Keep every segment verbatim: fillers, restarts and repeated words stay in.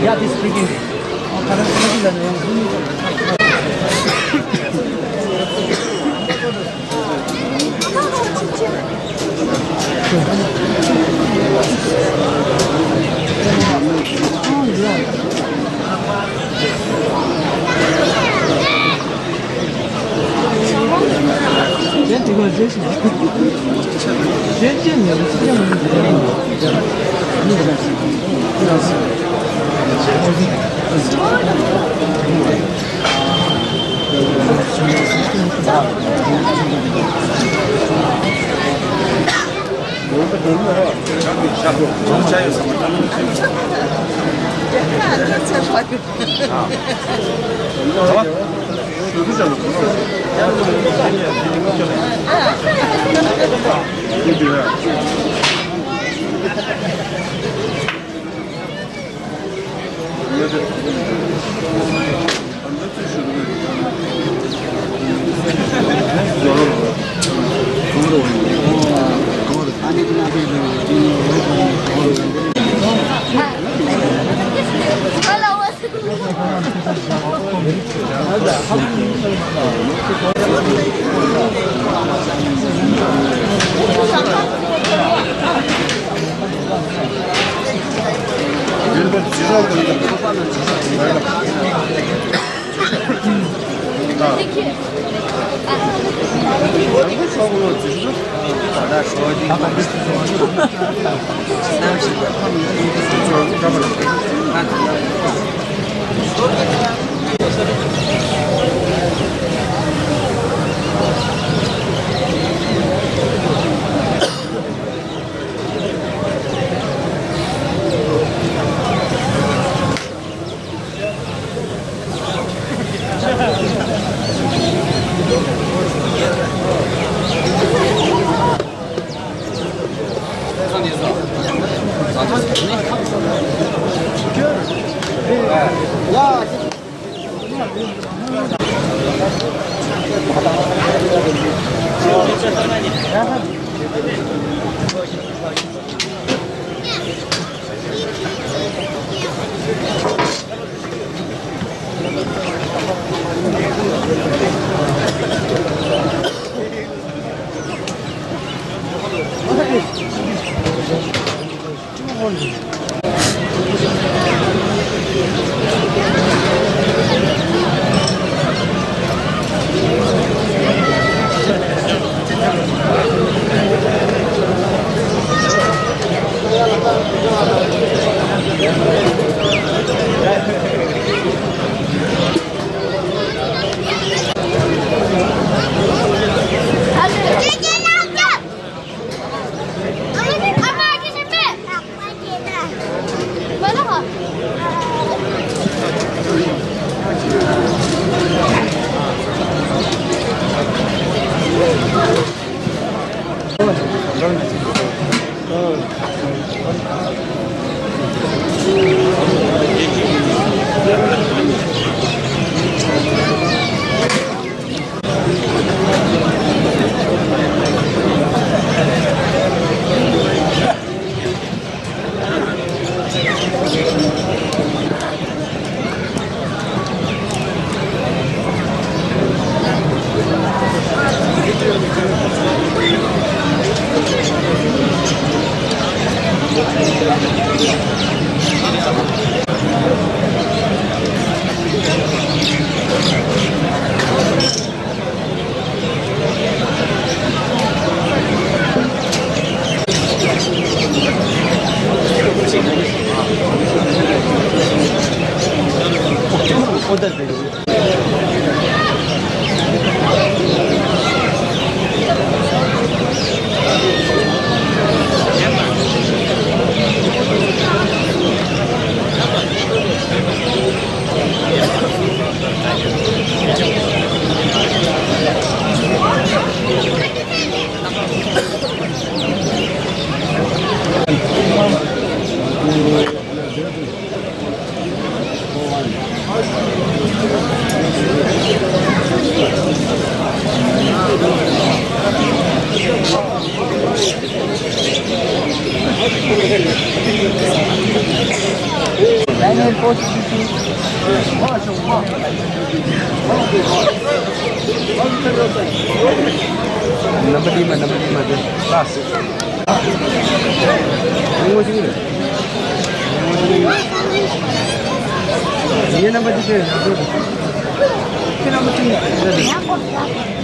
Yeah, this pretty. རྣམ་པ་གཉིས་མ་རྣམ་པ་གཉིས་མ་དེ་ལགས། ངོ་ཤེས་རེད། ངའི་རྣམ་པ་གཅིག་རེད། ཁྱེད་རྣམ་པ་གཅིག་རེད།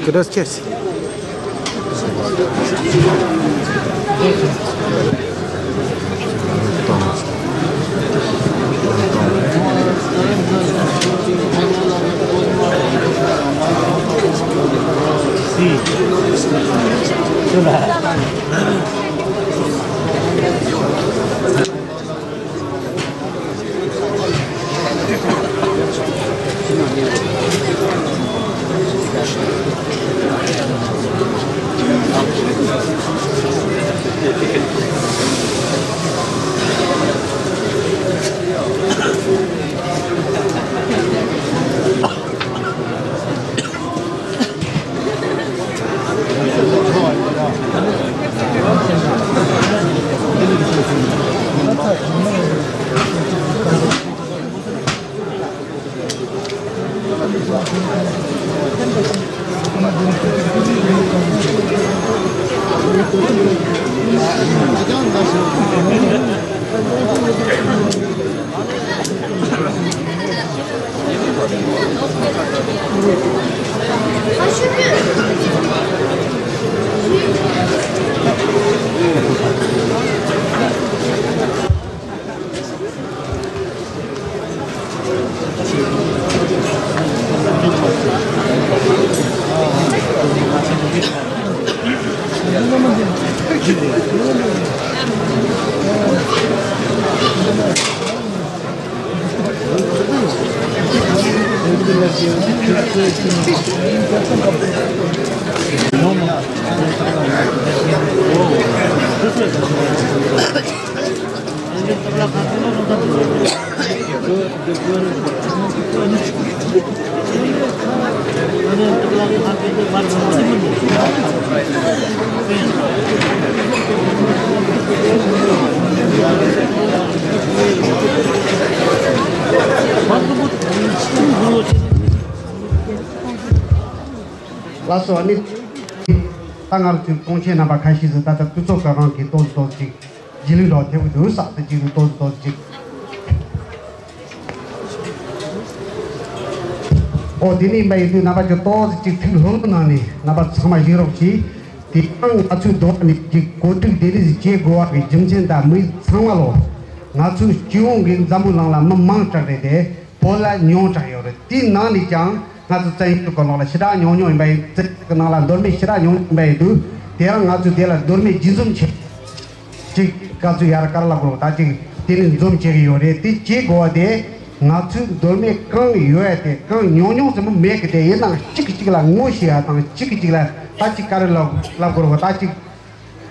Gracias. ལགས་སོ། ཨ་ནི། ད་ང་ཚོའི་སྤུན་མཆེད་རྣམ་པ་ཁ་ཤས་ཤིག་ད་ལྟ་དུས་ཚོད་ཀྱི་དབང་གིས་ཏོག་ཙམ་ཏོག་ཙམ་ཅིག་རྗེས་ལུས་འགྲོ་ཐེབས་ཀྱི་འདུག། ས་ད་རྗེས་ལུས་ཏོག་ཙམ་ཏོག་ཙམ་ཅིག། ཨོ་དེ་ནས་མ་ཡིན་དུས་རྣམ་པ་ཚོ་ཏོག་ཙམ་ཅིག་ཐུགས་ལྷོད་གནང་ནས་རྣམ་པ་ཚང་མ་བཞུགས་རོགས་གྱིས། དེ་ཡང་ང་ཚོའི་མདོ་ནས་ཀྱི་གོ་སྒྲིག་དེ་རིགས་བྱེད་དགོས་པ་གི་རྒྱུ་མཚན་དང་མི་ཚང་མ་ལོ། ང་ཚོའི་སྤྱི་ཡོངས་ཀྱི་འཛམ་བུ་གླིང་ལ་མི་མང་དྲགས་རེད་དེ། བོད་ལ་ཉུང་དྲགས་ཡོད་རེད། དེའི་ནང་ནས་ཀྱང་ང་ཚོ་བཙན་བྱོལ་གི་ནང་ལ་ཞེ་དྲག་ཉུང་ཉུང་ཡིན་པ་ཡིན། བཙན་བྱོལ་གི་ནང་ལ་མདོ་སྨད་ཞེ་དྲག་ཉུང་ཉུང་ཡིན་པ་ཡིན་དུས། དེ་རང་ང་ཚོས་དེ་ལ་མདོ་སྨད་སྒྱུ་འཛོམས་བྱེད། ཅིག་བཀའ་ཚོད་ཡར་གར་ལ་དགོས་ད་ཅིག་དེ་ནས་འཛོམས་བྱེད་ཀྱི་ཡོད་རེད། དེ་བྱེད་དགོས་པ་དེ་ང་ཚོའི་མདོ་སྨད་གང་ཡོད་ཡ་དེ་གང་ཉུང་ཉུང་ཙམ་མོ་མེད་གི་དེ་ཡིན་ནའང་གཅིག་གིས་གཅིག་ལ་ངོ་ཤེས་ཡ་དང་གཅིག་གིས་གཅིག་ལ་ད་ཅིག་ག་རེ་ལབ་ལབ་དགོས་རེད་གོ། ད་ཅིག་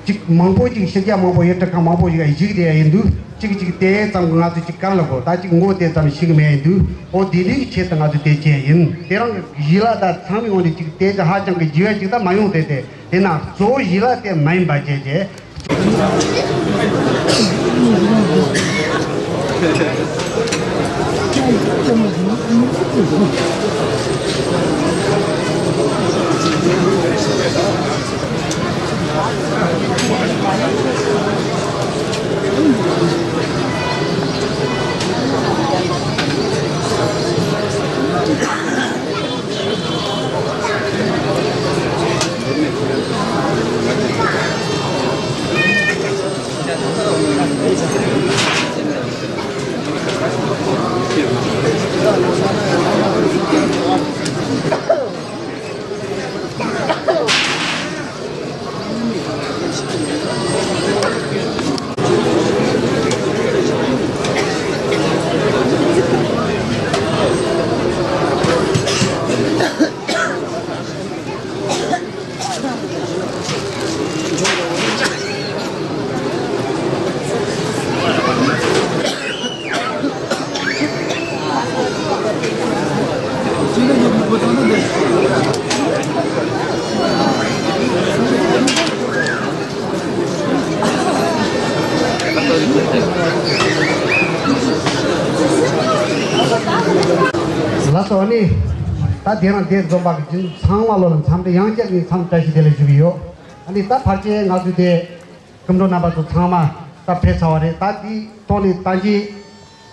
ཅིག་མང་པོ་ཅིག་ཕྱི་རྒྱལ་མང་པོ་ཡུལ་གྲུ་ཁག་མང་པོ་ཞིག་ལ་བཞུགས་བསྡད་ཡ་ཡིན་དུས་གཅིག་གིས་གཅིག་དེ་ཙམ་གི་ང་ཚོས་ཅིག་ག་རེ་ལབ་དགོས་ད་ཅིག་ངོ་དེ་ཙམ་ཤེས་གི་མེད་ཡིན་དུས་ཨོ་དེ་རིགས་ཆེད་དུ་ང་ཚོས་དེ་བྱས་ཡིན། དེ་རང་གི་ཞི་ལ་ད་ཚང་མའི་ངོས་ནས་ཅིག་དེ་ཅིག་ཧ་ཅང་གི་ཞི་བ་ཅིག་ད་མ་ཡོང་དེ་དེ། དེ་ན་གཙོ་བོ་ཞི་ལ་དེ་མ་ཡིན་པ་བྱས་རྗེས། ལགས་སོ། ཨ་ནི་ད་དེ་རང་དེ་འཛོམས་པ་གི་ཚང་མ་ལོ་ལ་འཚམས་འདྲི་ཡང་བསྐྱར་ནས་འཚམས་བཀྲ་ཤིས་བདེ་ལེགས་ཞུ་གི་ཡོད། ཨ་ནི་ད་ཕལ་ཆེར་ང་ཚོས་དེ་སྐུ་མགྲོན་རྣམ་པ་ཚོ་ཚང་མ་ད་ཕེབས་ཚར་བ་རེད། ད་དེའི་ཐོག་ནས་ད་གིན་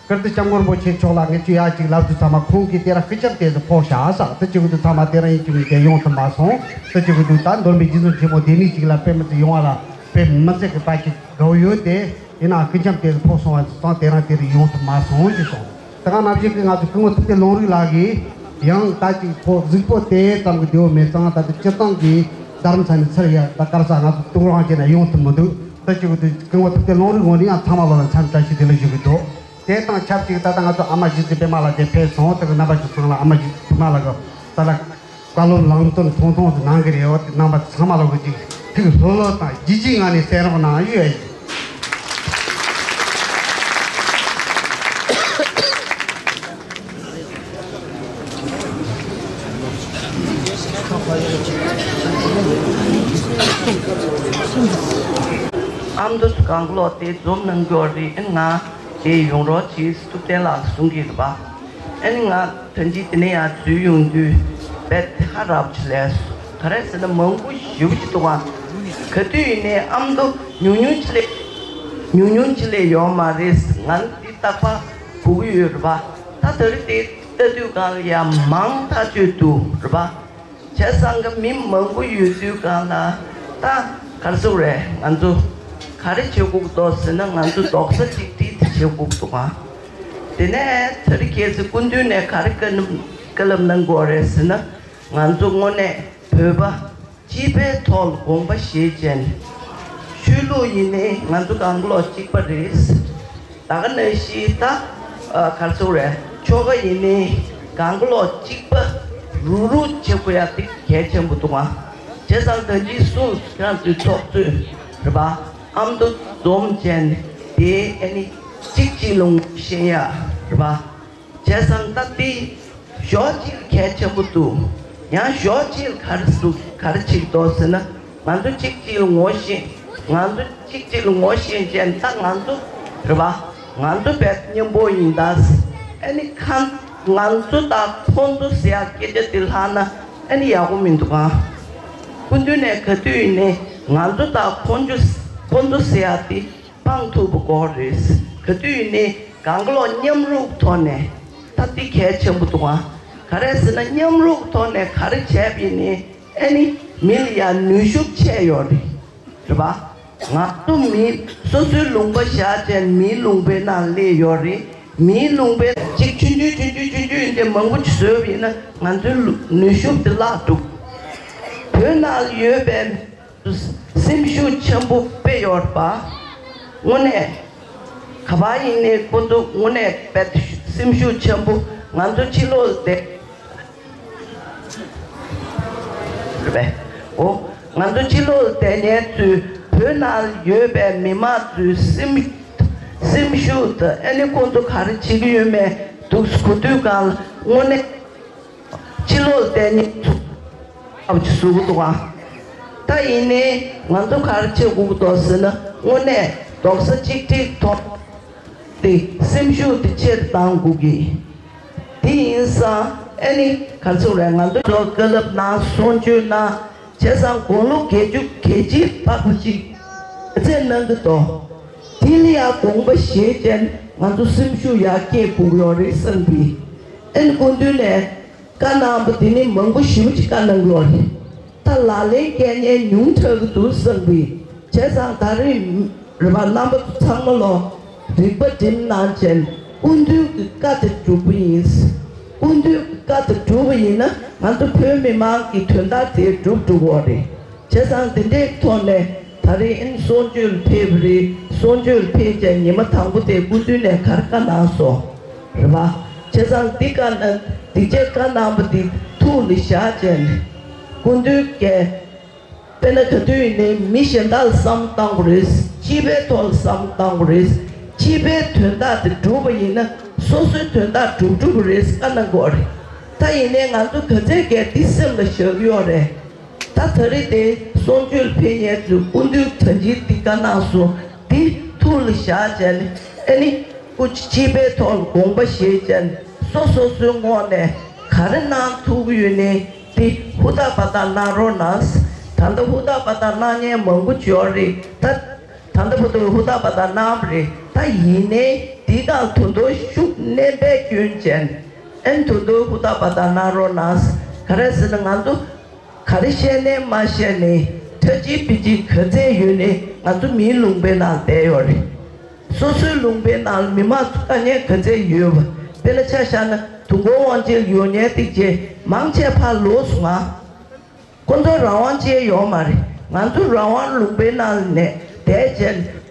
ཀིརྟི་སྐྱབས་མགོན་རིན་པོ་ཆེ་མཆོག་ལ་ངས་ཅིག་ཡ་ཅིག་ལབ་དུས་ཚང་མ་ཁོང་གིས་དེ་ར་སྐུ་ཞབས་དེ་ཚོ་ཕོག་བཞག་ས་དེ་བྱེད་དགོས་དུས་ཚང་མ་དེ་ར་ཡིན་གཅིག་མིན་གཅིག་ཡོང་ཐུབ་མ་སོང་། དེ་བྱེད་དགོས་དུས་ད་མདོ་སྨད་སྒྱུ་འཛོམས་ཆེན་མོ་དེ་ནས་ཅིག་ལ་དཔེ་མི་སྲིད་ཡོང་བ་ལ་དཔེ་མི་སྲིད་ཀྱི་ད་ཅིག་དགའ་བོ་ཡོད་དེ། ཡིན་ནའང་སྐུ་ཞབས་དེ་ཚོ་ཕོག་སོང་བ་ཙང་དེ་རང་དེ་རུ་ཡོང་ཐུབ་མ་སོང་ཞེས་གསུངས། དེ་ག་ནང་བཞིན་གྱི་ང་ཚོ་སྐུ་ངོ་ཐུབ་བསྟན་ལུང་རིགས་ལགས་ཀྱིས་ཡང་ད་ཅིག་ཕོག་གཟིགས་པོ་དེ་ཙམ་གྱི་བདེ་བོ་མེད་ཙང་ད་ལྟ་སྤྱིར་བཏང་གི་རྡ་རམ་ས་ནས་ཚུར་ཡར་ད་གར་ས་ང་ཚོ་ཏུའུ་རང་བྱས་ནས་ཡོང་ཐུབ་མི་འདུག་དེ་བྱེད་དགོས་དུས་སྐུ་ངོ་ཐུབ་བསྟན་ལུང་རིགས་ངོས་ནས་ཡང་ཚང་མ་ལོ་ལ་འཚམས་བཀྲ་ཤིས་བདེ་ལེགས་ཞུ་གི་འདུག་དེ་དང་ཆབས་ཅིག་ད་ལྟ་ང་ཚོ་ཨ་མ་གཞིས་རྩེ་པད་མ་ལགས་དེ་ཕེབས་སོང་། དེ་གི་རྣམ་པ་ཚོ་ཚང་ལ་ཨ་མ་གཞིས་རྩེ་པད་མ་ལགས་ཀྱི་ད་ལྟ་བཀའ་སློབ་ལམ་སྟོན་ཐུང་ཐུང་ཞིག་གནང་གི་རེད། འོ་དེ་རྣམ་པ་ཚོ་ཚང་མ་ལོ་གི་ཅིག་ཐུགས་ལྷོད་ལྷོད་དང་བརྗིད་བརྗིད་ངང་ནས་གསན་རོགས་གནང་ཞུ་ཡ་ཡིན། ཨ་མདོ་གང་ལོག་དེ་འཛོམས་གནང་རྒྱུ་རེད། ཨེ་ང་དེ་ཡོང་རོགས་གྱིས་ཐུབ་བསྟན་ལགས་གསུང་གི་རེད་པ། ཨེ་ང་ད་ཅི་དེ་ནས་ཡར་འཛུལ་ཡོང་དུས་དཔེ་ཧ་རབ་ཆེ་ལས་ག་རེ་ཟེར་ན་མང་པོ་ཞེ་པོ་ཅིག་འདུག་ཨ། ག་དུས་ཡིན་ནའི་ཨ་མདོ་ཉུང་ཉུང་ཅིག་ལས་ཉུང་ཉུང་ཅིག་ལས་ཡོད་མ་རེད། ང་འདི་རྟག་པར་གོ་གི་ཡོད་རེད་པ། ད་ད་རེས་དེ་ལྟ་དུས་གང་ལ་ཡ་མང་ཐག་ཆོད་འདུག་རེད་པ། བྱས་ཙང་གི་མི་མང་པོ་ཡོད་དུས་གང་ལ་ད་ག་རེ་ཟེར་རེད། ང་ཚོ་ག་རེ་བྱེད་དགོས་འདུག་ཟེར་ན་ང་ཚོ་རྡོག་རྩ་གཅིག་སྒྲིལ་དེ་བྱེད་དགོས་འདུག་ཨ། དེ་ནས་ད་རེས་ཁྱེད་ཚོས་སྐུ་མདུན་ནས་ག་རེ་བཀའ་སློབ་བཀའ་སློབ་གནང་དགོས་རེད་ཟེར་ན་ང་ཚོ་དངོས་གནས་བོད་པ་སྤྱི་པའི་ཐོག་ལ་དགོངས་པ་བཞེས་བྱས་ནས་ཆོས་ལུགས་ཡིན་ནའི་ང་ཚོ་གང་ག་ལོག་གཅིག་པ་རེད། ད་ག་ནང་བཞིན་ད་ཨ་ག་རེ་ཟེར་རེད། ཆོལ་ཁ་ཡིན་ནའི་གང་ག་ལོག་གཅིག་པ་རུག་རུག་བྱེད་དགོས་ཡ་དེ་གལ་ཆེན་པོ་འདུག་ཨ། བྱས་ཙང་ད་ཅི་སུ་ཁྱེད་རང་ཚོའི་ཚོགས་གཙོས་རེད་པ། ཨ་མདོ་འཛོམས་བྱས་ནས་དེ་ཨ་ནི་གཅིག་གཅིག་ལ་ངོ་ཤེས་ཡ་རེད་པ། བྱས་ཙང་ད་དེ་ཕྱོགས་གཅིག་གལ་ཆེན་པོ་འདུག་ཡང་ཕྱོགས་གཅིག་ག་རེ་འདུག་ག་རེ་བྱེད་འདུག་ཟེར་ན་ང་ཚོ་གཅིག་གཅིག་ལ་ངོ་ཤེས། ང་ཚོ་གཅིག་གཅིག་ལ་ངོ་ཤེས་བྱས་ད་ང་ཚོ་རེད་པ། ང་ཚོ་བས་མཉམ་པོ་ཡིན་ད། ཨ་ནི་ཁ་ང་ཚོ་དང་ཁོང་ཚོ་ཟེར་ཡ་སྐད་ཆ་དེ་ལྷག་ན་ཨ་ནི་ཡག་པོ་མི་འདུག་ག་སྐུ་མདུན་ནས་ག་དུས་ཡིན་ནའི་ང་ཚོ་དང་ཁོང་ཚོ་ཁོང་ཚོ་ཟེར་ཡ་དེ་སྤང་ཐུབ་པ་དགོས་རེད། ག་དུས་ཡིན་ནའི་གང་ག་ལོག་མཉམ་རུབ་ཐོག་ནས་ད་འདི་གལ་ཆེན་པོ་འདུག་ཨ། ག་རེ་ཟེར་ན་མཉམ་རུབ་ཐོག་ནས་ག་རེ་བྱས་པ་ཡིན་ནའི་ ཨ་ནི་མི་ལ་ཡང་ནུས་ཤུགས་ཆེ་ཡོད་རེད། རེད་པ། ང་ཚོ་མི་སོ་སོའི་ལུང་པ་བཞག་བྱས་མིའི་ལུང་པའི་ནང་སླེབས་ཡོད་རེད། མིའི་ལུང་པའི་གཅིག་ཆུང་ཆུང་ཆུང་ཆུང་ཆུང་ཆུང་འདི་མང་པོ་ཅིག་བཟོས་པ་ཡིན་ན་ང་ཚོའི་ལུ་ནུས་ཤུགས་དེ་བརླག་འགྲོ། བོད་ནང་ཡོད་པའི་སེམས་ཤུགས་ཆེན་པོ་དཔེ་ཡོད་པ། དངོས་གནས་ག་པར་ཡིན་ནའི་ཁོ་ཚོ་དངོས་གནས་དཔེ་སེམས་ཤུགས་ཆེན་པོ། ང་ཚོ་ཕྱི་ལོགས་བསྡད། རེད་པས། འོ། ང་ཚོ་ཕྱི་ལོགས་བསྡད་མཁན་ཚོས་བོད་ནང་ཡོད་པའི་མི་མང་ཚོའི་སེམས་སེམས་ཤུགས་དང་ཨ་ནི་ཁོང་ཚོ་ག་རེ་བྱེད་ཀྱི་ཡོད་མེད་འདུག་གོ་དུས་སྒང་ལ་དངོས་གནས་ཕྱི་ལོགས་བསྡད་མཁན་ཚོ་ཨ་ཅིག་ཟུག་གི་འདུག་ཨ། ད་ཡིན་ནའི་ང་ཚོ་ག་རེ་བྱེད་དགོས་ཀྱི་འདུག་ཟེར་ན་དངོས་གནས་རྡོག་རྩ་གཅིག་སྒྲིལ་ཐོག་དེ་སེམས་ཤུགས་དེ་ཆེར་གཏང་དགོས་ཀྱི། དེ་ཡིན་ཙང་ཨ་ནི་ག་ཚོད་རེད། ང་ཚོ་ཚོ་བཀའ་སློབ་གནང་། གསུང་ཆོས་གནང་། བྱས་ཙང་དགུང་ལོ་བརྒྱད་ཅུ་གྱ་གཅིག་འཕགས་པ་ཅིག་ཚེ་གནང་གི་འདུག་དེ་ལ་ཡང་དགོངས་པ་བཞེས་བྱས་ང་ཚོ་སེམས་ཤུགས་ཡར་སྐྱེད་དགོས་ཀྱི་ཡོད་རེད་བསམ་གི། ཨ་ནི་སྐུ་མདུན་ནས་བཀའ་གནང་བ་དེ་ནི་མང་པོ་ཞེ་པོ་ཅིག་བཀའ་གནང་གི་ཡོད་རེད། ད་ལག་ལེན་འཁེལ་མཁན་ཉུང་དྲགས་ཀྱི་འདུག་བསམ་གི། བྱས་ཙང་ད་རེས་རེ་བ་རྣམ་པ་ཚོ་ཚང་མ་ལོ་རིག་པ་སྒྲིམ་གནང་བྱས་སྐུ་མདུན་གྱི་བཀའ་དེ་སྒྲུབ་པ་ཡིན། སྐུ་མདུན་གྱི་བཀའ་དེ་སྒྲུབ་པ་ཡིན་ན་ང་ཚོ་བོད་མི་མང་གི་དོན་དག་དེ་འགྲུབ་འགྲོ་གི་རེད། བྱས་ཙང་དེ་འདྲའི་ཐོག་ནས་ད་རེས་ཨིན་གསུང་ཆོས་ལ་ཕེབས་པ་རེད། གསུང་ཆོས་ལ་ཕེབས་བྱས་ཉི་མ་དང་པོ་དེ་སྐུ་མདུན་ནས་ག་རེ་བཀའ་གནང་སོང་། རེད་པ། བྱས་ཙང་འདི་བཀའ་གནང་། འདི་བྱས་བཀའ་གནང་བ་འདི་ཐུགས་ལ་བཞག་བྱས་ནས་སྐུ་མདུན་གྱིས། དཔེར་ན་ག་དུས་ཡིན་ནའི་མི་གཞན་དག་ལ་བསམ་བཏང་དགོས་རེད། སྤྱི་པའི་ཐོག་ལ་བསམ་བཏང་དགོས་རེད། སྤྱི་པའི་དོན་དག་དེ་འགྲུབ་པ་ཡིན་ན་སོ་སོའི་དོན་དག་འགྲུབ་འགྲུབ་རེད་བཀའ་གནང་དགོས་རེད། ད་ཡིན་ནའི་ང་ཚོ་ག་ཚད་གས་འདི་སེམས་ལ་བཞག་གི་ཡོད་རེད། ད་ད་རེས་དེ་གསུང་ཆོས་ལ་ཕེབས་མཁན་ཚོས་སྐུ་མདུན་གྱིས་འདི་བཀའ་གནང་སོང་། འདི་ཐུགས་ལ་བཞག་བྱས་ནས་ཨ་ནི་སྐུ་སྤྱི་པའི་ཐོག་ལ་དགོངས་པ་བཞེས་བྱས་ནས་སོ་སོ་སོའི་ངོས་ནས་ག་རེ་གནང་ཐུབ་ཀྱི་ཡོད་ནའི། དེ་ཧུར་ཐག་པ་དག་གནང་རོགས་གནང་། ད་ལྟ་ཧུར་ཐག་པ་དག་གནང་མཁན་མང་པོ་ཡོད་རེད། ད་ད་ལྟ་བར་དུ་ཧུར་ཐག་པ་དག་གནང་བ་རེད། ད་ཡིན་ནའི་འདི་དང་དུ་དོ་ཤུགས་བསྣན་པའི་སྐྱོན་ཅན། ཨན་དུ་དོ་ཧུར་ཐག་པ་དག་གནང་རོགས་གནང་། ག་རེ་ཟེར་ན་ང་ཚོ་ག་རེ་བཤད་ནའི་མ་བཤད་ནའི་ཁྲ་ཅིག་པི་ཅིག་ག་ཚད་ཡོད་ནའི་ང་ཚོ་མིའི་ལུང་པའི་ནང་བསྡད་ཡོད་རེད། སོ་སོའི་ལུང་པའི་ནང་མི་མང་ཚོ་དཀའ་ངལ་ག་ཚད་ཡོད་པ། དཔེར་ན་ཆ་བཞག་ན་དུས་འཁོར་དབང་ཆེན་ཡོད་མཁན་དེ་རྗེས་མང་ཆེ་ཕར་ལོག་སོང་ང་། ཁོ་ཚོ་རང་དབང་ཅན་ཡོད་མ་རེད། ང་ཚོ་རང་དབང་ལུང་པའི་ནང་ནས་བསྡད་བྱས་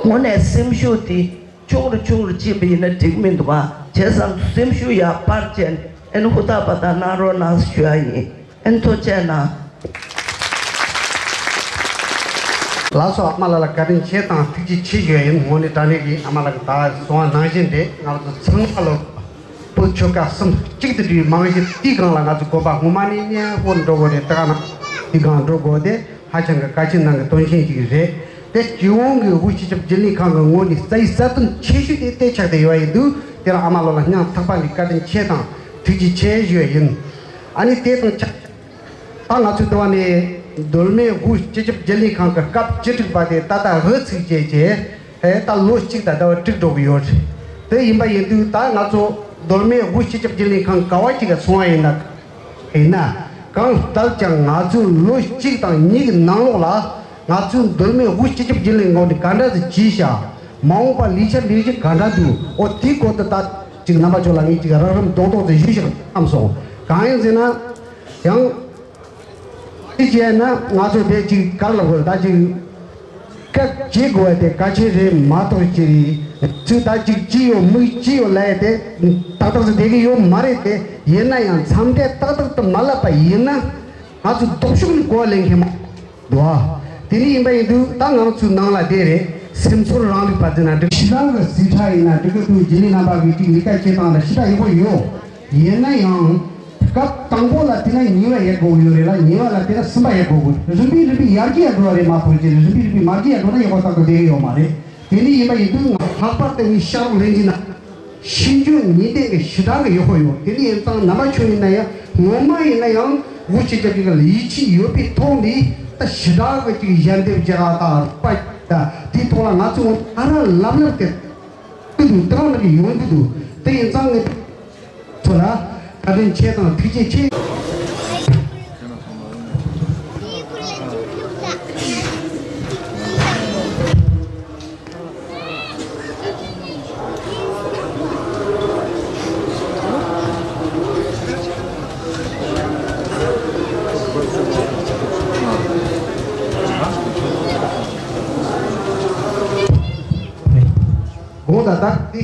དངོས་གནས་སེམས་ཤུགས་དེ་ཆུང་རུ་ཆུང་རུ་ཕྱིན་པ་ཡིན་ན་འགྲིག་མི་འདུག་ཨ། བྱས་ཙང་སེམས་ཤུགས་ཡར་སྤར་བྱས་ཨན་ཧུར་ཐག་པ་དག་གནང་རོགས་གནང་ཞུ་ཡ་ཡིན། ཨན་ཐུགས་རྗེ་གནང་། ལགས་སོ། ཨ་མ་ལགས་ལ་བཀའ་དྲིན་ཆེ་དང་ཐུགས་རྗེ་ཆེ་ཞུ་ཡ་ཡིན། དངོས་གནས་དྲང་གནས་ཀྱི་ཨ་མ་ལགས་ཀྱིས་ད་གསུངས་པ་ནང་བཞིན་རེད། ང་ཚོ་ཚང་མ་ལོ་བོད་ཆོལ་ཁ་གསུམ་གཅིག་ཏུ་སྒྲིལ་བའི་རྨང་གཞི་དེའི་སྒང་ལ་ང་ཚོ་དགོན་པ་སྔོན་མ་ནས་མཉམ་པོ་འགྲོ་དགོས་རེད། དེ་ག་ན་དེའི་སྒང་འགྲོ་དགོས་དེ་ཧ་ཅང་གི་གལ་ཆེན་ནང་གི་དོན་ཆེན་ཞིག་རེད། དེ་སྤྱི་ཡོངས་ཀྱི་དབུས་སྤྱི་ཁྱབ་རྒྱུན་ལས་ཁང་གི་ངོས་ནས་རྩ་བའི་རྩ་དོན་ཆེ་ཤོས་དེ་དེ་ཆགས་བསྡད་ཡོད་ཡིན་དུས། དེ་ལ་ཨ་མ་ལགས་ལ་སྙིང་ཐག་པ་ནས་བཀའ་དྲིན་ཆེ་དང་ཐུགས་རྗེ་ཆེ་ཞུ་ཡ་ཡིན། ཨ་ནི་དེ་དང་ཆ་ད་ང་ཚོའི་འདི་བ་ནས་མདོ་སྨད་དབུས་སྤྱི་ཁྱབ་རྒྱུན་ལས་ཁང་གི་སྐབས་བཅུ་དྲུག་པ་དེ་ད་ལྟ་འགོ་ཚུགས་བྱས་རྗེས་ད་ལོ་གཅིག་དང་ཟླ་བ་དྲུག་འགྲོ་གི་ཡོད་རེད། དེ་ཡིན་པ་ཡིན་དུས་ད་ང་ཚོ་མདོ་སྨད་དབུས་སྤྱི་ཁྱབ་རྒྱུན་ལས་ཁང་ག་བ་ཅིག་ག་སོང་བ་ཡིན་ན། ཡིན་ན། གང་ལྟར་ཀྱང་ང་ཚོས་ལོ་གཅིག་དང་གཉིས་ཀྱི་ནང་ལོགས་ལ་ང་ཚོའི་མདོ་སྨད་དབུས་སྤྱི་ཁྱབ་རྒྱུན་ལས་ངོས་ནས་ག་འདྲ་ཞིག་བྱས་ཤག་མ་འོངས་པ་ལས་འཆར་ལས་གཞི་ག་འདྲ་འདུག་འོ་དེའི་སྐོར་དུ་ད་ཅིག་རྣམ་པ་ཚོ་ལ་ངས་ཅིག་རགས་རིམ་རྡོག་རྡོག་ཙམ་ཞུས་ཤིག་བསམ་སོང་། གང་ཡིན་ཟེར་ན། ཡང་། དེ་བྱས་ན་ང་ཚོ་དེ་ཅིག་ག་རེ་ལབ་དགོས་ད་ཅིག་སྐད་བྱེད་དགོས་པ་དེ་གལ་ཆེན་རེད་མ་གཏོགས་ཅི་རེད། ཚུལ་ད་ཅིག་ཅི་ཡོད་མིག་ཅི་ཡོད་ལབ་ཡ་དེ་ཏག་ཏག་ཏུ་བསྡད་ཀྱི་ཡོད་མ་རེད་དེ། ཡིན་ན་ཡང་མཚམས་འདས་ཏག་ཏག་ཏུ་མ་ལབ་པ་ཡིན་ན་ང་ཚོ་ལྡོག་ཕྱོགས་ནས་གོ་བ་ལེན་མཁན་མ་འདུག་ཨ། དེ་ནི་ཡིན་པ་ཡིན་དུས་ད་ང་ཚོའི་ནང་ལ་དེ་རེད། སེམས་ཚོར་རང་ལུགས་པ་ཟེར་ན་འགྲིག་ཞེ་དྲག་གི་ཟིང་ཆ་ཡིན་ན་འགྲིག་གི་འདུག་རྒྱུན་ལས་རྣམ་པ་གིས་ཅིག་ལས་ཀ་བྱེད་སྟངས་ལ་ཞེ་དྲག་ཡག་པོ་ཡོད། ཡིན་ན་ཡང་། སྐབས་དང་པོ་ལ་དེ་ན་ཉེས་པ་ཡོད་དགོས་ཡོད་རེད་ལ། ཉེས་པ་ལ་དེ་ན་སུན་པ་ཡོད་དགོས་དགོས། རིམ་པས་རིམ་པས་ཡར་རྒྱས་ཡར་འགྲོ་བ་རེད་མ་གཏོགས་ཅི་རེད། རིམ་པས་རིམ་པས་མར་རྒྱས་ཡར་འགྲོ་ན་ཡག་པོ་ཏག་ཏག་བསྡད་ཀྱི་ཡོད་མ་རེད། དེ་ནས་ཡིན་པ་ཡིན་དུས་ང་ལྷག་པར་དུ་ངས་ཤར་ལྷན་རྒྱས་ན་ཤེས་འཇོན་ངེས་གཏན་གྱི་ཞེ་དྲག་གི་ཡག་པོ་ཡོད། དེ་ནས་ཡིན་ཙང་རྣམ་པ་ཚོ་ཡིན་ན་ཡང་ངོ་མ་ཡིན་ན་ཡང་དབུས་སྤྱི་ཁྱབ་ཀྱི་ཡིད་ཆེས་ཡོད་པའི་ཐོག་ནས་ད་ཞེ་དྲག་གི་ཅིག་ཞལ་འདེབས་རྒྱག་དང་རོགས་པ་དང་དེའི་ཐོག་ལ་ང་ཚོ་ཨ་ར་ལབ་ལབ་དེ། ཀི་འདུག་ཏང་ནང་གི་ཡོང་གི་འདུག་དེ་ཡིན་ཙང་ངས་ཚོ་ལ་བཀའ་དྲིན་ཆེ་དང་ཐུགས་རྗེ་ཆེ།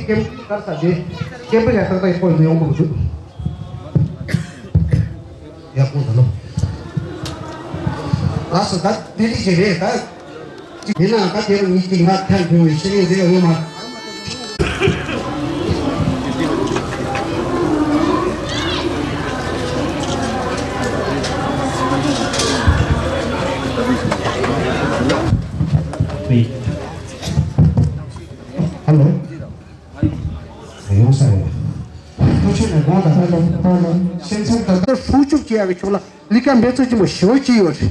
སྐད་གར་ས་དེ་སྐད་པོ་ཡ་ཏག་ཏག་ཡག་པོ་ཡོང་གི་འདུག་ཡག་པོ་འདུག་ལགས་སོ། ད་དེ་འདྲ་ཞིག་རེད་ད། ཡིན་ནའང་ད་དེ་རིང་ཉིད་ཀྱིས་ང་ཐལ་འགྱུར་བའི་ཤེས་ཡོན་ཟེར་ཡ་ཡོད་མ། ཧ་ལོ། ཡོང་ས་རེད། ཐུགས་ཆེ་ནས་དགོངས་དག་ཧ་ལོ་ཧ་ལོ། སེམས་ཚང་དང་ད་སྲུང་སྐྱོབ་བྱེད་ཡག་གི་ཕྱོགས་ལ་ལས་ཀ་འབད་བརྩོན་ཆེན་པོ་ཞེ་པོ་བྱས་ཡོད་རེད།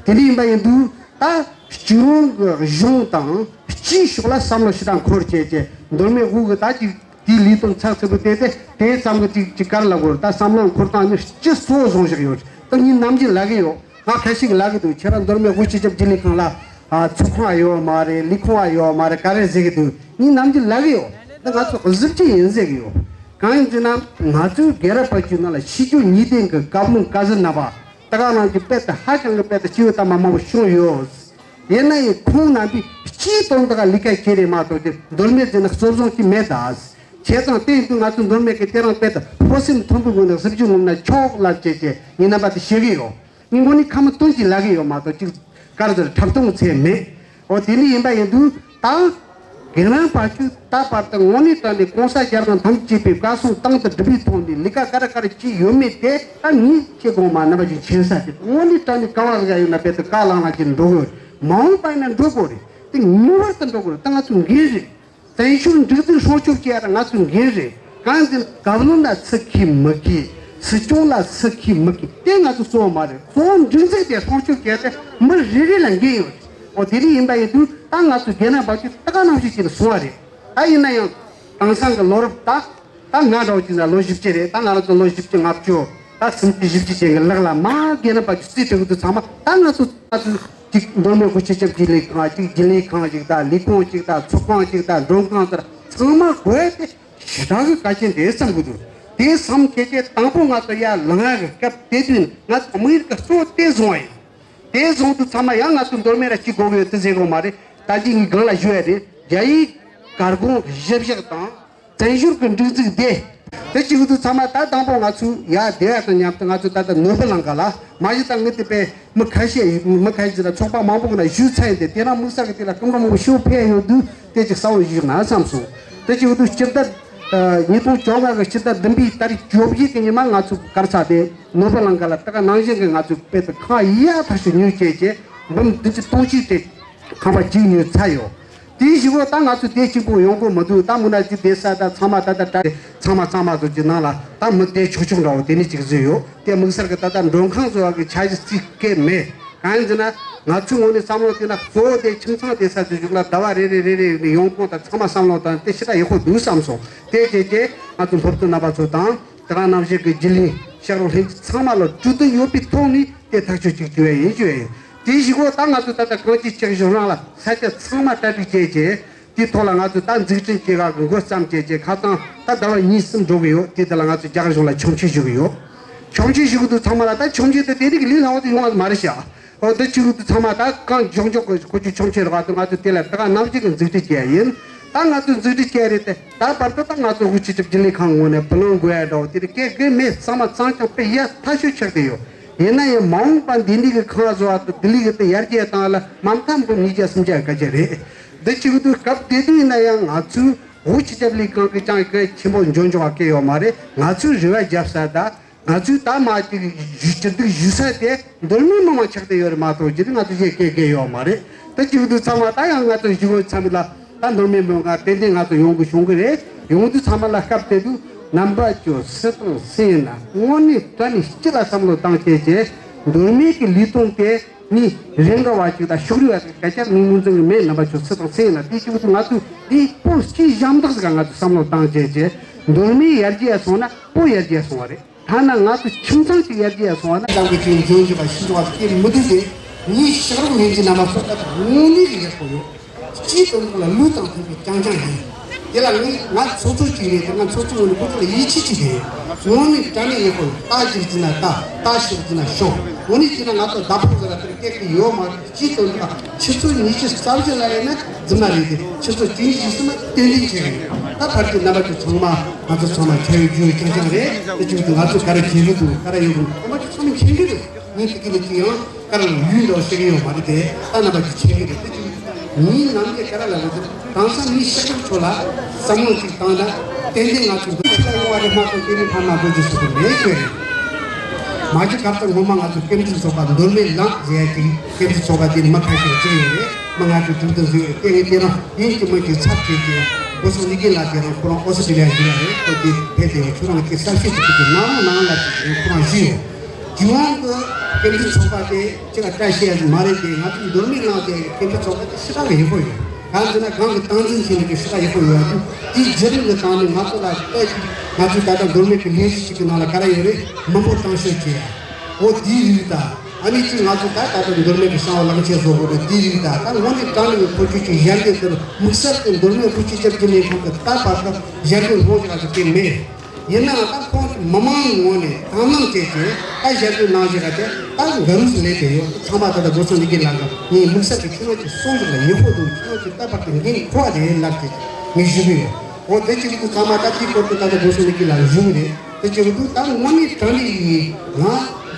དེ་འདྲ་ཡིན་པ་ཡིན་དུས་ད་སྤྱི་ཡོངས་ཀྱི་གཞུང་དང་སྤྱིའི་ཕྱོགས་ལ་བསམ་བློ་ཞེ་དྲག་འཁོར་བྱས་བྱས། མདོ་སྨད་དབུས་ཀྱི་ད་ཅིག་དེའི་ལས་དོན་ཚགས་ཚུད་པོ་དེ་དེ་དེ་ཙམ་གྱི་ཅིག་ཅིག་ག་རེ་ལབ་དགོས་རེད། ད་བསམ་བློ་འཁོར་སྟངས་ནི་སྤྱི་གཙོ་བོ་བཟུང་བཞག་ཡོད་རེད། ད་ངས་ནམ་རྒྱུན་ལབ་ཀྱི་ཡོད། ང་ཁ་ཤས་ཀྱིས་ལབ་ཀྱི་འདུག་ཁྱེད་རང་མདོ་སྨད་དབུས་སྤྱི་ཁྱབ་རྒྱུན་ལས་ཁང་ལ་ཨ་ཚོགས་ཁང་ཡོད་མ་རེད། ལས་ཁུངས་ཡོད་མ་རེད། ག་རེ་ཟེར་གྱི་འདུག་ངས་ནམ་རྒྱུན་ལབ་ཀྱི་ཡོད། ད་ང་ཚོ་གཟི་བརྗིད་ཡིན་ཟེར་གྱི་ཡོད། གང་ཡིན་ཟེར་ན་ང་ཚོའི་རྒན་རབས་པ་ཚོའི་ནང་ལ་ཕྱི་རྒྱལ་ཉེས་ལྡན་གྱི་བཀའ་བློན་བཀའ་ཟུར་རྣམ་པ་ད་ག་ནང་གི་དཔེ་ད་ཧ་ཅང་གི་དཔེ་ད་སྐྱེས་བུ་དམ་པ་མང་པོ་བྱུང་ཡོད། ཡིན་ན་ཡང་ཁོང་རྣམ་པས་སྤྱིའི་དོན་དག་ལས་ཀ་བྱས་རེད་མ་གཏོགས་ཏེ་མདོ་སྨད་ཟེར་ན་གཙོ་བཟུང་གི་མེད་ད། བྱས་ཙང་དེ་ཡིན་དུས་ང་ཚོ་མདོ་སྨད་ཀྱི་དེ་རིང་དཔེ་ད་ཕོ་སེམས་མཐོན་པོའི་སྒོ་ནས་གཟི་བརྗིད་ངོམ་ན་ཆོག་ལབ་བྱས་བྱས་ངས་རྣམ་པ་དེ་བཤད་ཀྱི་ཡོད། ངས་དངོས་གནས་ཁ་མི་སྟོན་གྱིས་ལབ་ཀྱི་ཡོད་མ་གཏོགས་ཅིག་ག་རེ་ཟེར་འཁྲབ་སྟོན་ཚད་མེད། འོ་དེ་འདྲ་ཡིན་པ་ཡིན་དུས་ད་རྒན་རབས་པ་ཚོས་ད་བར་དུ་དངོས་གནས་དྲང་གནས་གོང་ས་སྐྱབས་མགོན་ཐམས་ཅད་པའི་བཀའ་གསུང་དང་དུ་སྒྲུབ་པའི་ཐོག་ནས་ལས་ཀ་ག་རེ་ག་རེ་བྱས་ཡོད་མེད་དེ་ད་ངས་ཁྱེད་གོང་མ་རྣམ་པ་ཚོས་མཁྱེན་གསལ་རེད། དངོས་གནས་དྲང་གནས་ག་བ་ཟིག་ཡོད་ན་དཔེ་དེ་བཀའ་བླངས་བླངས་ཀྱིས་འགྲོ་དགོས། མ་འོངས་པ་ཡིན་ན་འགྲོ་དགོས་རེད། དེ་ངེས་པར་དུ་འགྲོ་དགོས་རེད། ད་ང་ཚོ་འགན་རེད། བཙན་བྱོལ་སྒྲིག་འཛུགས་སྲུང་སྐྱོབ་བྱེད་ཡ་ང་ཚོའི་འགན་རེད། གང་ཡིན་ཟེར་ན་བཀའ་བློན་ལ་སུ་མཁས་མི་མཁས། སྲིད་སྐྱོང་ལ་སུ་མཁས་མི་མཁས་དེ་ང་ཚོ་གཙོ་བོ་མ་རེད། གཙོ་བོ་སྒྲིག་འཛུགས་དེ་སྲུང་སྐྱོབ་བྱེད་ཡ་དེ་མི་རེ་རེ་ལ་འགན་ཡོད་རེད། འོ་དེ་འདྲ་ཡིན་པ་ཡིན་དུས་ད་ང་ཚོ་རྒན་རབས་པ་ཚོས་ད་ག་ནང་བཞིན་བྱས་ནས་སོང་བ་རེད། ད་ཡིན་ན་ཡང་དེང་སང་གི་ལོ་རབས་ད་ད་ང་འདྲ་བོ་ཅིག་ན་ལོ་བཞི་བཅུ་རེད། ད་ང་རང་ཚོ་ལོ་བཞི་བཅུ་ལྔ་བཅུ་ད་སུམ་ཅུ་བཞི་བཅུ་ཅན་གྱི་ལག་ལ་མ་རྒན་རབས་པ་ཚོས་རྩིས་སྤྲད་གི་འདུག་ཚང་མ་ད་ང་ཚོ་ང་ཚོ་གཅིག་མདོ་སྨད་དབུས་སྤྱི་ཁྱབ་རྒྱུན་ལས་ཁང་གཅིག་རྒྱུན་ལས་ཁང་གཅིག་དང་ལས་ཁུངས་གཅིག་དང་ཚོགས་ཁང་གཅིག་དང་མགྲོན་ཁང་ཟེར་ཚང་མ་དགོས་ཏེ་ཞེ་དྲག་གི་གལ་ཆེན་དེ་བསམ་གི་འདུག་དེ་བསམ་བྱས་ཏེ་དང་པོ་ང་ཚོ་ཡར་ལངས་ཡག་གི་སྐབས་དེ་དུས་ང་ཚོ་དམིགས་ཡུལ་གྱི་གཙོ་བོ་དེ་བཟུང་བ་ཡིན། དེ་བཟུང་དུས་ཚང་མ་ཡང་ང་ཚོ་མདོ་སྨད་ལ་གཅིག་དགོས་གི་ཡོད་དེ་ཟེར་གོ་མ་རེད། ད་གཅིག་ངས་སྒང་ལ་ཞུ་ཡ་རེད། རྒྱ་ཡིག་གར་གོང་གཞི་བཞག་དང་། བཙན་བྱོལ་གྱི་སྒྲིག་འཛུགས་དེ། དེ་གཅིག་དུས་ཚང་མ་ད་དང་པོ་ང་ཚོས་ཡར་བསྡད་ཡ་དང་མཉམ་དུ་ང་ཚོ་ད་ལྟ་ནོར་བུ་གླིང་ག་ལ་མ་གཞི་ད་ངས་དེ་པའི་མི་ཁ་ཤས་མི་ཁ་ཤས་ཀྱིས་ད་ཚོགས་པ་མང་པོ་གི་ནང་ཞུས་ཚར་ཡིན་ཏེ་དེ་རིང་དམིགས་བསལ་གྱི་དེ་ལ་སྐུ་མགྲོན་མང་པོ་ཞིག་ཕེབས་ཡོད་དུས་དེ་ཅིག་གསལ་བོ་ཞུས་ན་བསམ་སོང་། དེ་གཅིག་དུས་སྤྱི་ཟླ་ཉིས་སྟོང་བཅོ་ལྔ་གི་སྤྱི་ཟླ་བདུན་པའི་ཏ་རིག་བཅོ་བརྒྱད་ཀྱི་ཉི་མ་ང་ཚོ་ག་རེ་ཚར་ཏེ་ནོར་བུ་གླིང་ག་ལ་ད་ག་ནང་བཞིན་གྱི་ང་ཚོས་དཔེ་དེ་ཁང་ཡག་ཐག་ཆོད་ཉོས་བྱས་བྱས་འབུམ་བདུན་ཅུ་སྟོང་གཅིག་དེ་ཁང་པ་གཅིག་ཉོས་ཚར་ཡོད། དེའི་གཞུག་གུ་ད་ང་ཚོ་དེ་གཅིག་པོ་ཡོང་གི་མི་འདུག་ད་མུ་ན་ཅིག་བསྡད་ས་ད་ཚང་མ་ད་ལྟ་གྲྭ་ཚང་མ་གཙང་མ་བཟོ་རྒྱུ་ནང་ལ་ད་མི་བསྡད་ཆོག་ཆོག་འདྲ་བོ་དེ་ནས་ཅིག་བཟོས་ཡོད། དེ་དམིགས་བསལ་གྱི་ད་ལྟ་མགྲོན་ཁང་བཟོ་བ་གི་འཆར་གཞི་རྩིས་སྐད་མེད། གང་ཡིན་ཟེར་ན་ང་ཚོའི་ངོས་ནས་བསམ་བློ་བཏང་ན་གཙོ་བོ་དེ་ཁྱིམ་ཚང་བསྡད་ས་དེ་གཞུག་ལ་ཟླ་བ་རེ་རེ་རེ་རེ་ནས་ཡོང་ཁུངས་དང་ཚང་མ་བསམ་བློ་བཏང་དེ་ཞེ་དྲག་ཡག་པོ་འདུག་བསམ་སོང་། དེ་བྱས་རྗེས་ང་ཚོ་སློབ་གཙོ་རྣམ་པ་ཚོ་དང་དེ་ག་ནང་བཞིན་གྱི་རྒྱུན་ལས་ཤག་རོགས་ལྷན་རྒྱས་ཚང་མ་ལ་གྲོས་བསྡུར་ཡོད་པའི་ཐོག་ནས་དེ་ཐག་གཅོད་ཅིག་བྱས་ཡིན་ཞུ་ཡ་ཡིན། དེའི་གཞུག་གུ་ད་ང་ཚོ་ད་ལྟ་གངས་སྐྱིད་ཅིག་གཞུང་རང་ལ་ས་ཆ་ཚང་མ་གྲ་སྒྲིག་བྱས་རྗེས། དེའི་ཐོག་ལ་ང་ཚོས་ད་འཛུགས་སྐྲུན་བྱེད་ག་གི་འགོ་བརྩམས་བྱས་རྗེས་ཁ་སང་ད་ཟླ་བ་གཉིས་གསུམ་འགྲོ་གི་ཡོད། དེ་དེ་ལ་ང་ཚོས་རྒྱ་གར་གཞུང་ལ་ཆོག་མཆན་ཞུ་གི་ཡོད། ཆོག་མཆན་ཞུ་གི་འདུག་ཚང་མ་ལ་ད་ཆོག་མཆན་དེ་དེ་རིགས་ལས་སླ་བོ་དེ་ཡོང་བ་མ་རེད་ཤག་འོ་དེ་ཅིག་འདུག་ཚང་མ་ད་གང་མགྱོགས་མགྱོགས་གི་ཁོ་ཚོས་ཆོག་མཆན་རག་པ་དེ་ང་ཚོས་དེ་ལ་ད་ག་ནམ་ཞིག་གི་འཛུགས་སྐྲུན་བྱས་ཡིན། ད་ང་ཚོས་འཛུགས་སྐྲུན་བྱས་རེད་དེ་ད་བར་དུ་ད་ང་ཚོ་དབུས་སྤྱི་ཁྱབ་རྒྱུན་ལས་ཁང་ངོས་ནས་བུ་ལོན་དགོས་ཡ་འདྲ་བོ་དེ་རིགས་སྐད་དགོས་མེད། ཚང་མ་གཙང་རྐྱང་དཔེ་ཡག་ཐག་ཆོད་ཆགས་བསྡད་ཡོད། ཡིན་ན་ཡང་མ་འོངས་པ་འདི་འདྲའི་གི་ཁང་བཟོ་བ་དང་ལྡི་ལི་གི་དེ་ཡར་རྒྱས་བཏང་ལ་མ་མཐའ་འབུམ་ཉིས་བརྒྱ་སུམ་བརྒྱ་ག་ཚད་རེད། འདི་གཅིག་ཏུ་སྐབས་དེ་དུས་ཡིན་ན་ཡང་ང་ཚོའི་དབུས་སྤྱི་ཁྱབ་ལས་ཁང་གི་ཅང་གལ་ཆེན་པོ་འཇོན་འཇོན་བ་སྐད་ཡོད་མ་རེད། ང་ཚོའི་རེ་བ་རྒྱབ་ས་ད་ང་ཚོའི་ད་མ་ཅིག་ཞུ་ཅི་འདུག་ཞུ་ས་དེ་མདོ་སྨད་མི་མང་ཆགས་བསྡད་ཡོད་རེད་མ་གཏོགས་ཅི་ང་ཚོ་གཞན་སྐད་སྐད་ཡོད་མ་རེད། ད་གཅིག་ཏུ་ཚང་མ་ད་ཡང་ང་ཚོ་ཞུ་དགོས་ཚང་མ་ལ་ད་མདོ་སྨད་མི་མང་ཏན་ཏན་ང་ཚོ་ཡོང་གི་བྱུང་གི་རེད། ཡོང་དུས་ཚང་མ་ལ་སྐབས་དེ་དུས་རྣམ་པ་ཚོ་སུ་དང་སུ་ཡིན་ན་དངོས་གནས་དྲང་གནས་སྤྱི་ལ་བསམ་བློ་བཏང་བྱས་བྱས་མདོ་སྨད་ཀྱི་ལས་དོན་དེ། ནི་རེ་འགའ་བ་ཅིག་དང་ཕྱོགས་རིས་བ་ཅིག་སྐད་ཆ་ངས་ངོས་འཛིན་གྱི་མེད། རྣམ་པ་ཚོ་སུ་དང་སུ་ཡིན་ན་དེ་གཅིག་ཏུ་ང་ཚོས་འདི་སྤོ་སྐྱིད་ཞབས་འདེགས་ཟེར་ང་ཚོས་བསམ་བློ་བཏང་བྱས་བྱས་མདོ་སྨད་ཡར་རྒྱས་སོང་ན་སྤོ་ཡར་རྒྱས་སོང་བ་རེད། ཐ་ན་ང་ཚོ་ཁྱིམ་ཚང་གཅིག་ཡར་རྒྱས་སོང་བ་ན་ལམ་གྱི་ཅིག་འཇོན་ཞུ་བ་ཤི་ཞུ་བ་སྐྱེ་མི་འདུག་སྟེ་ངས་ཕྱག་རོགས་ལྷན་རྒྱས་རྣམ་པ་ཚོ་ལ་དངོས་གནས་ཀྱི་ཡག་པོ་ཡོད། སྤྱིའི་དོན་དག་ལ་ལུས་དང་མཐུན་པའི་རྐྱང་རྐྱང་ཡིན། དེ་ལ་ངས་ང་ཚོགས་གཙོ་གཅིག་རེད་དེ། ང་ཚོགས་གཙོ་ངོས་ནས་ཁོ་ཚོ་ལ་ཡིད་ཆེས་གཅིག་རེད། དངོས་གནས་དྲང་གནས་ཡག་པོ་ཡོད། ད་ཅིག་བྱས་ན་ད་ད་ཤོག་བྱས་ན་ཤོག་དངོས་གནས་བྱས་ན་ང་ཚོ་བདག་པོ་ཟེར་བ་དེར་སྐད་ཀྱི་ཡོད་མ་རེད། ཅིའི་དོན་དག་ཆུ་ཚོད་ཉི་ཤུ་རྩ་བཞི་ལ་ཡིན་ན་རྫུན་མ་རེད་དེ། ཆུ་ཚོད་བཅུ་གཉིས་ཤིག་སོང་ན་ཏན་ཏན་བྱེད་ཀྱི་ཡོད། ད་ཕར་གྱི་རྣམ་པ་ཚོ་ཚང་མ་ང་ཚོ་ཚང་མ་ཁྱབ་ཡོད་རྒྱུ་ཡོད་རྐྱང་རྐྱང་རེད། དེ་ཅིག་ཏུ་ང་ཚོ་ག་རེ་བྱེད་ཀྱི་འདུག་ག་རེ་ཡོད་འདུག་ཁོ་མ་ཚོ་ཚང་མས་མཁྱེན་གྱི་རེད། ངས་དེ་གི་ནས་ཅི་ཡང་ག་རེ་ཡུལ་འདྲ་བོ་ཤེས་ཀྱི་ཡོད་མ་རེད་དེ། ད་རྣམ་པ་ཚོ་མཁྱེན་གྱི་རེད། དེ་ཅིག་ངའི་ནམ་རྒྱུན་ག་རེ་ལབ་ཡོད་དེ། དེང་སང་མི་ཤི་ཁྲག་ཆོ་ལ་བསམ་བློ་ཅིག་བཏང་ན་ཏན་ཏན་ང་ཚོ་འདི་ཕྱི་ལ་ཡོང་བ་རེད་མ་གཏོགས་དེ་རིང་ཕར་མ་འགྲོ་རྒྱུ་ཟེར་གྱི་མེད་ཤོད་རེད། མ་གཞི་གར་ལྟར་ངོ་མ་ང་ཚོ་སྐྱབས་མགོན་ཚོགས་པ་མདོ་སྨད་ལངས་ཟེར་ཡ་ཅིག་སྐྱབས་མགོན་ཚོགས་པ་དེ་ནི་མི་ཁ་ཤས་ཅིག་ཡོད་རེད། མི་ང་ཚོ་གྲུབ་འདུན་བཟོས་ཡོད། དེ་ངས་དེ་རང་ཡིན་གྱི་མིན་གྱི་ཚབ་བྱས་ཏེ་སྒོ་སོང་ནི་གིན་ལ་དེ་རང་ཁོ་རང་ཨོ་སི་ཀྲི་ལི་ཡ་ཡོད་རེད། ཁོ་དེ་ཕེབས་ཏེ་ཁྱོད་རང་གི་གསར་ཤོག་ཅིག་ཕུལ་གྱི་ནང་ནང་ལ་ཅིག་ཁོ་རང་ཞུས་ཡོད། རྒྱུན་དབང་གི་སྐད་འཕྲིན་ཚོགས་པ་དེ་ཅི་ལ་བཀྲ་ཤིས་ཡ་མ་རེད་དེ། ང་ཚོའི་མདོ་སྨད་ནང་དེ་སྐད་འཕྲིན་ཚོགས་པ་དེ་ཞེ་དྲག་གི་ཡག་པོ་ཡོད། གང་ཟེར་ན་གང་གི་སྟངས་འཛིན་བྱེད་ནི་གི་ཞེ་དྲག་ཡག་པོ་ཡོད་ཡ། དེ་དེའི་བརྒྱུད་རིམ་གི་སྟེང་ནས་ང་ཚོ་ལ་ལྟོས་ཀྱི་ང་ཚོའི་ད་ལྟ་མདོ་སྨད་ཀྱི་ལས་གཞི་ཞིག་གི་ནང་ལ་ག་རེ་ཡོད་རེད། མི་འབོར་གཏོང་ཤོག་བྱས་ཡ། འོ་དེའི་རིགས་དང་ཨ་ནི་ཅིག་ང་ཚོ་ད་ད་ལྟ་མདོ་སྨད་ཀྱི་གསང་བ་གླང་ཆེན་བཟོ་དགོས་རེད། དེའི་རིགས་དང་ད་དངོས་གནས་དྲང་གནས་ཀྱི་ཁོ་ཚོས་ཀྱི་ཞལ་འདེབས་དེར་དམིགས་བསལ་དུ་མདོ་སྨད་ཁུལ་སྤྱི་ཁྱབ་རྒྱུན་ལས་ཁང་གི་ད་བར་དུ་ཞལ་འདེབས་འོང་ཞིག་ལ་ཅིག་དེ་མེད། ཡིན་ནའང་ད་ཁོང་གི་མི་མང་ངོས་ནས་དང་བླངས་བྱས་ཏེ་ད་ཞལ་འདེབས་གནང་བཞིན་ག་དེ་ད་འགའ་རུ་ལས་དེ་ཡོད། ཚང་མ་ད་ལྟ་སྒོ་སོང་ལི་ཀི་ལགས་ཀྱིས་ངའི་དམིགས་བསལ་གྱི་ཁྱེད་རང་ཚོས་གསུང་ཞིག་ལ་ཡག་པོ་འདུག་ཁྱེད་རང་ཚོས་ད་བར་དུ་འགན་འཁུར་བ་རེད་ལབ་ཀྱི་ངས་ཞུ་གི་ཡོད། འོ་དེ་གཅིག་ཏུ་ཚང་མ་ད་དེའི་སྐོར་དུ་ད་ལྟ་སྒོ་སོང་ལི་ཀི་ལགས་ཞུ་གི་རེད། དེ་གཅིག་ཏུ་ད་དངོས་གནས་དྲང་གནས་ཡིན་ང་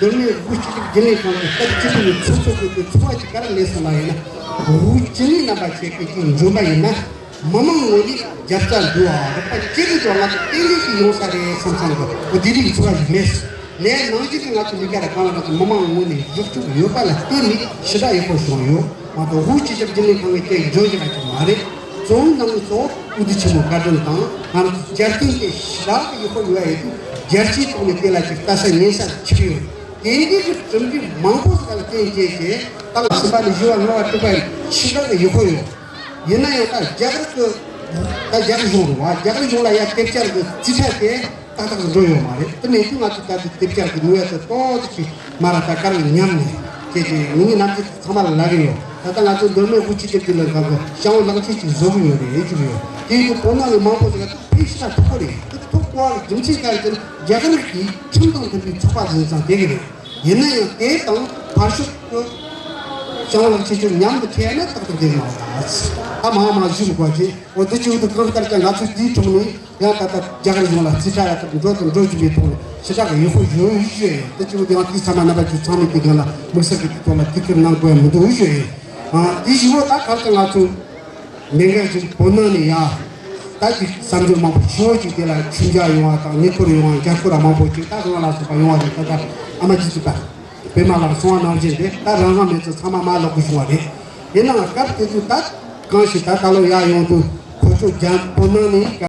མདོ་སྨད་ཁུལ་སྤྱི་ཁྱབ་རྒྱུན་ལས་ཁང་གི་སྐབས་བཅུ་དྲུག་གི་ཚོགས་གཙོ་དགོས་པའི་ཚོགས་པ་ཅིག་ག་རེ་ལས་སོང་ལ་ཡིན་ན་འུ་ཅི་ནས་རྣམ་པ་ཁྱེད་ཀྱི་ཅིག་འཇོན་པ་ཡིན་ན། མི་མང་ངོས་ནས་རྒྱབ་རྩ་འདུག་ཨ། རོགས་པ་སྐྱེ་གི་ཏོ་ང་ཚོ་ཏན་ཏན་ཞིག་ཡོང་ས་རེད་བསམ་བསམ་གི་འོ་དེ་རིགས་ཚོར་བ་ཞིག་མེད། ལས་ནང་བཞིན་གྱི་ང་ཚོ་མི་སྒེར་གང་ལ་ང་ཚོ་མི་མང་ངོས་ནས་གཞོགས་འཇུག་ཡོད་པ་ལ་བརྟེན་ནས་ཞེ་དྲག་ཡག་པོ་བྱུང་ཡོད་མ་གཏོགས་ཧུའུ་སྤྱི་ཁྱབ་རྒྱུན་ལས་ཁང་གི་སྐད་འཇོན་ཞིག་ང་ཚོ་མ་རེད། གཙོ་བོ་ནང་གི་གཙོ་བོ་དབུ་ཁྲིད་ཆེན་མོ་བཀའ་དྲིན་དང་ང་ཚོ་རྒྱལ་སྟོན་དེ་ཞེ་དྲག་ཡག་པོ་ཡོད་ཡ་ཡོད་དུས་རྒྱལ་སྤྱིའི་ཐོག་ནས་དེ་ལ་ཅིག་ལྟ་ས་ཉན་ས་ཆགས་ཡོད། དེ་འདྲའི་གི་གྲུབ་འབྲས་མང་པོ་ཞིག་ལ་བརྟེན་བྱས་ཏེ་ད་ལ་གསུམ་པ་ནས་བཞི་བ་ལྔ་བ་དྲུག་པ་ཡིན་ཞེ་དྲག་ཡག་པོ་ཡོད། ཡིན་ན་ཡང་ད་རྒྱ་གར་གྱི་ད་རྒྱ་གར་གཞུང་རེད་བ། རྒྱ་གར་གཞུང་ལ་ཡ་དེབ་སྐྱེལ་གྱི་རྩིས་ཁྲ་དེ་ཏག་ཏག་འགྲོ་ཡོད་མ་རེད། དེ་མེད་དུས་ང་ཚོ་ད་དེ་དེབ་སྐྱེལ་གྱི་ནུས་པ་དེ་ཏོག་ཙམ་ཅིག་མ་ར་ད་གར་ཉམས་ནས་བྱས་ཏེ་ངེད་ཀྱི་ནམ་རྒྱུན་ཚང་མ་ལ་ལབ་ཀྱི་ཡོད། ད་ལྟ་ང་ཚོ་མདོ་སྨད་ཧུའུ་སྤྱི་ཁྱབ་རྒྱུན་ལས་ཁང་གི་ཤང་བོ་གླང་ཆེན་ཅིག་བཟོ་གི་ཡོད་རེད་ཅིག་ཡོད། དེ་ཡིན་དུས་བོད་ནང་གི་མང་པོ་ཞིག་ལ་ད་ཕན་ཞེ་དྲག་ཐོགས་ཀྱི་རེད། དེ་ཐོགས་དགོས་པ་རྒྱུ་མཚན་ག་རེ་ཟེར་ན་རྒྱ་གར་གྱི་ཁྲིམས་དང་མཐུན་པའི་ཚོགས་པ་ཟིན་ཙང་བསྡད་ཀྱི་རེད། ཡིན་ན་ཡང་དེ་དང་ཕར་ཕྱོགས་ཀྱི་ཤང་བོ་གླང་ཆེན་ཅིག་མཉམ་དུ་ཁྱེར་ན་ཏག་ཏག་བསྡད་མ་རེད། ད་མང་མང་ཞུ་མི་དགོས་ཀྱི་འོ་དེ་ཅིག་ཏུ་གང་ལྟར་ཀྱང་ང་ཚོས་དེའི་ཐོག་ནས། ཡང་ད་ལྟ་རྒྱ་གར་གཞུང་ལ་རྩིས་ཁྲ་ཡག་ཐོག་འགྲོ་དང་འགྲོ་བཞིན་པའི་ཐོག་ནས་ཞེ་དྲག་གི་ཡག་པོ་ཡོད་ཞུ་ཡིན། དེ་གཅིག་པུ་དེ་ཡང་དེ་ཚང་མ་རྣམ་པ་ཚོ་ཚང་མས་དེ་སྒང་ལ་དམིགས་བསལ་གྱི་དེ་ཐོག་ལ་ཐུགས་ཁུར་གནང་དགོས་ཡ་མི་འདུག་ཞུ་ཡིན། ཨ་དེ་བཞི་པོ་ད་ག་ཚོད་ང་ཚོ་མི་འགའ་ཞིག་བོད་ནང་ནས་ཡ་ད་ཅིག་བསམ་ཚུལ་མང་པོ་ཞེ་པོ་ཅིག་དེ་ལ་ཁྲིམས་འགལ་ཡོང་བ་དང་ཉེ་འཁོར་ཡོང་བ་རྒྱ་སྐོར་མང་པོ་ཅིག་ད་རང་ལ་སོགས་པ་ཡོང་བ་རེད། ད་ལྟ་ཨ་མ་ཅི་ཅི་པ་པད་མ་ལགས་གསུང་བ་ནང་བཞིན་དེ་ད་རང་རང་མི་ཚོ་ཚང་མ་མ་ལོག་དགོས་བྱུང་བ་རེད། ཡིན་ནའང་སྐབས་དེ་དུས་ད་གང་ཞིག་ད་ད་ལོ་ཡར་ཡོང་དུས་ཁོ་ཚོ་རྒྱ་བོད་ནང་ནས།